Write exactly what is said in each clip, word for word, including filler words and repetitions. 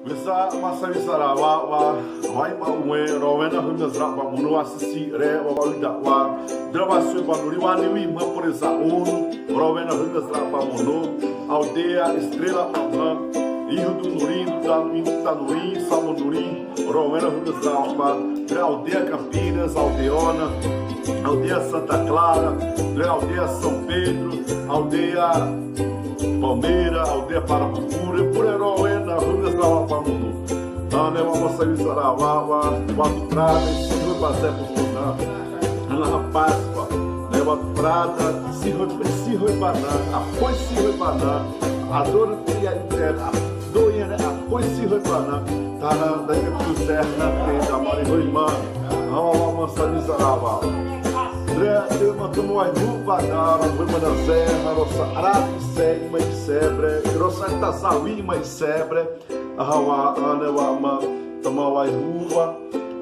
Wisa, ma sawi za'ra wa, wa, wa, iwa'uwẽ, rowẽ na hâimana za'ra wa mono, wa sisi ré wa, wa wi da'wa, duré wa sô wa norĩ wa niwima, por exemplo, rowẽ na hâimana za'ra wa mono, aldeia Estrela wa, Ihudu norĩ, Itanuí, Itanuí, Samu norĩ, rowẽ na hâimana za'ra wa, duré aldeia Campinas, aldeia na, aldeia Santa Clara, duré aldeia São Pedro, aldeia Palmeira, aldeia Parapupura, por aí, rowẽ na hâimana za'ra wa mono. Ãne wa ma sawi za'ra wa, wa, wa Watu Prata, sihâiba zé mono na. Ãne hã Páscoa, né, Watu Prata, sihâiba, sihâiba na, apoio sihâiba na, adoro te ya interna, doia, né, apoio sihâiba na, tana, da ke tu zé na te, da mari hâimana. Ãne wa ma sawi za'ra wa. Duré te ma tô ma waihu'u wa da, rowẽ ma na zé, na rosa arati sé, ma isébre, rosa tasawi, ma isébre. Ãhã wa, ãne wa ma tô ma waihu'u wa.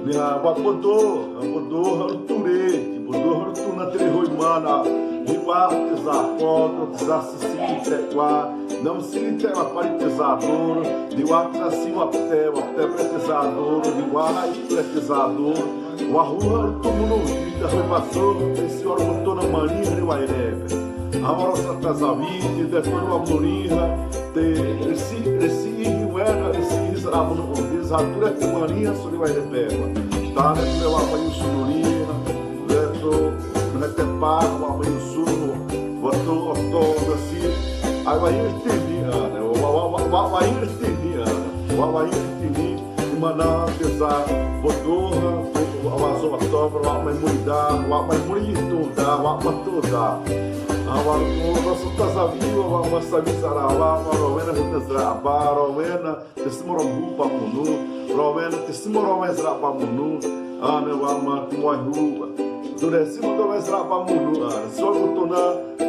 Niha wa bodo, bodo hã turé, bodo hã tu na te hâimana. Niwa te za kodo, te za sisi te wa. Nam sisi te wa pari te za dor. Niwa te za si wa te, wa te pre te za dor. Niwa na i pre te za dor. Wa huha tu munu, te da hâiba sô, te si oro tô na mari hâri wa irebe. Ãne wa rosa tasawi, te da tô na mari hâ, te resi, resi ihi wena, resi ihi za'ra mono, te za duré te mari hâ, sori wa irebe wa. Tane te wa ma yusu norĩ hã, duré tô, na te pa, wa ma yusu, wa tô, wa tô, na si, ai wa irtini, ãne, wa, wa, wa, wa, wa irtini, ãne, wa, wa irtini, Imana te za bodo hã, wa, wa, wa, wa, wa, wa, ma imuri da, wa, ma imuri tu da, wa, ma tu da. Ãne wa, wa, wa, rosa tasawi wa, wa, ma sawi za'ra wa, wa, rowẽ na hâimana za'ra wa, rowẽ na, te sima rowẽ wa mono, rowẽ na, te sima rowẽ za'ra wa mono, ãne wa ma tô ma waihu'u wa. Duré sima tô ma za'ra wa mono, ãne, sô ma tô na,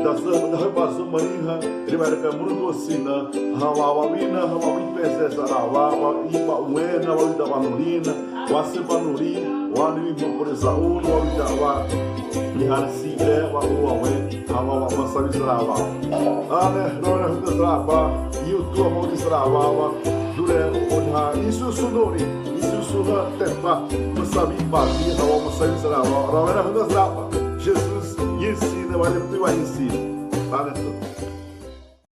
da zama, da hâiba zô mari hã, ré wa ré ka mono tô sina, hã wa wa wina, hã wa wi pese za'ra wa, wa iwa'uwẽ na, wa wi da'wa norĩ na, wa sô wa norĩ, wa niwima por exemplo, wa wi da'wa, ni hã si ré wa, wa wẽ, hã wa wa ma sawi za'ra wa. Ãne, rowẽ na hâimana za'ra wa, yu tu wa ma wi za'ra wa, wa, duré, o hã, isu su norĩ, isu su na te pa, ma sawi pa, ni hã wa ma sawi za'ra wa, rowẽ na hâimana za'ra wa. Jesus, ensina, wa le tu wa ensina. Ãne tô.